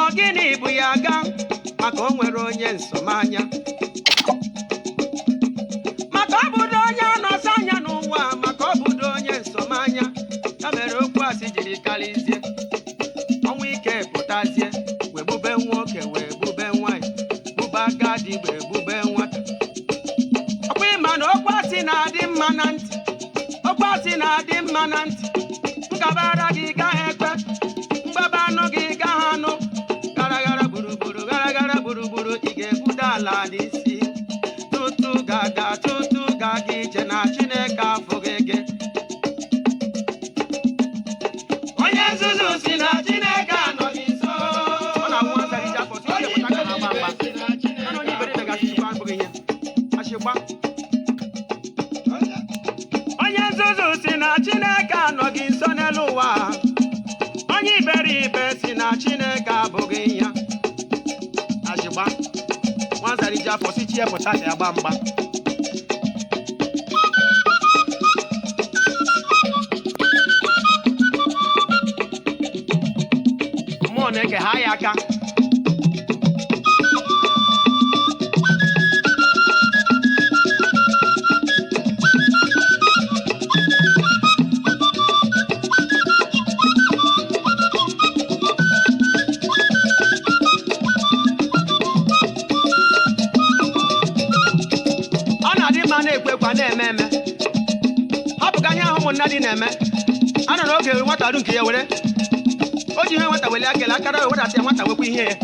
Ọ gịnị bụ ya ga maka o nwere onye nsọmanya, maka ọ bụdo onye anọsọ anya n'ụwa, maka ọ bụdo onye nsọmanya ya mere okwu asị jiri karịzie. Ọnwụ ike pụtazie wee gbube nwoke, wee gbube nwanyị, gbube agadi, wee gbube nwata. Ọkwa ịma na okwu asị na-adị mma na ntị, okwu asị na-adị mma na ntị. Nkabara gị gaghị ekwe mgbaba anụ gị gaghị anụ. Gara gara gburugburu, gara gara gburugburu, ị ga-ebudo ala n'isi tutu gaga tutu gaga ije na Chineke afụghị gị. Onye nzuzu si na Chineke anọghị nso. Ọ na-awụ nwata iji afọ si Onye pụta ka ha gba iberibe mgba. si na Chineke Mana onye iberibe ga-achịkwa abụghị ihe achịkwa. Onye nzuzu si na Chineke anọghị nso n'elu ụwa. Onye iberibe si na Chineke abụghị ya. Achịgba nwazara iji afọ si chi ya pụta ka ya gba mgba. Mmụọ na-eke ha ya aka. Ọ na-adị mma na-ekwe ekwe na-eme eme. Hapụ ka ihe ahụ ụmụnna dị na-eme. A nọ n'oge nwata ru nke ya were o ji ihe nwata weli akele akara wee wedata ya, nwata nwekwa ihe ya.